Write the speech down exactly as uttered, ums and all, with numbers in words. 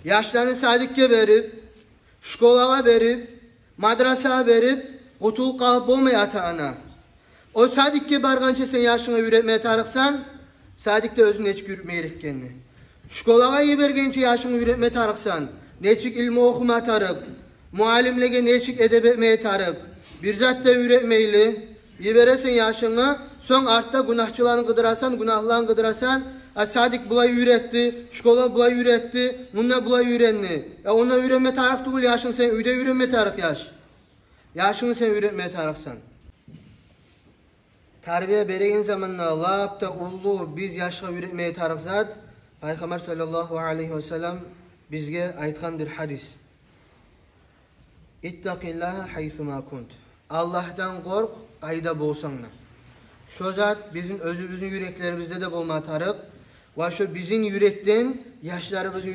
Яшланы садикге берип, школагъа берип, мадрасагъа берип къутулуп къалып болмай ата-ана. О садикге баргъанча сен яшынга уьйретме тарыкъсан садикде оьзюн нечик юрютме герекгенни. Школагъа йибергенче яшынга уьйретме тарыкъсан нечик илму охума тарыкъ, муаллимлеге нечик эдеп этме тарыкъ. Бир зат да уьйретмейли йибересен яшынгны, сонг артда гюнагьчыланы къыдырасан, гюнагьлыланы къыдырасан. А садик булай уьйретди, школа булай уьйретди, мунда булай уьйренди. Я онда уьйренме тарыкъ тюгюл яшынг сен, уьйде уьйренме тарыкъ яш. Яшынгны сен уьйретме тарыкъсан. Тарбия береген заманда лап да уллу биз яшгъа уьйретме тарыкъ зат Пайхаммар саллаллагьу алайгьи васаллам бизге айтгъан бир гьадис: «Иттакъиллагьа гьайсума кунт». Аллагьдан къоркъ, къайда болсанг да. Шо зат бизин оьзюбюзню юреклерибизде де болма тарыкъ. Ва шо бизин юрекден яшларыбызны